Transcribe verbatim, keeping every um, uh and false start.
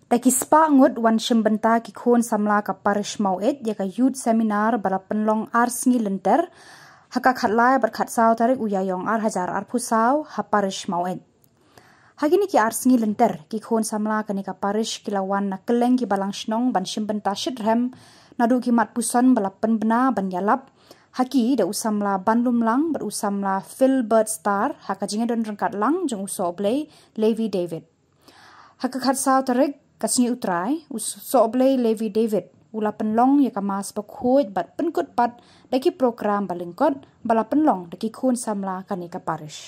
Da ki spah ngut wan shim bynta ki khun samla ka parish Maweit ïa ka youth seminar ba la pynlong ar sngi lynter ha ka khatlai bad khatsaw tarik u Ïaiong ar hajar arphew saw ha parish Maweit. Ha kine ki ar sngi lynter ki khun samla kane ka parish ki la wan na kylleng ki balang shnong ban shim bynta shitrhem naduh ki mat puson ba la pynbna ban ïalap ha ki da u samla Banlumlang bad u samla Philbert Star ha ka jingïadon ryngkat lang jong u Sohblei Levi David. Ha ka khatsaw tarik ka sngi U Trai u Sohblei Levi David u la pynlong ïa ka mass bakhuid bad pynkut pat da ki program ba lyngkot ba la pynlong da ki khun samla kane ka parish.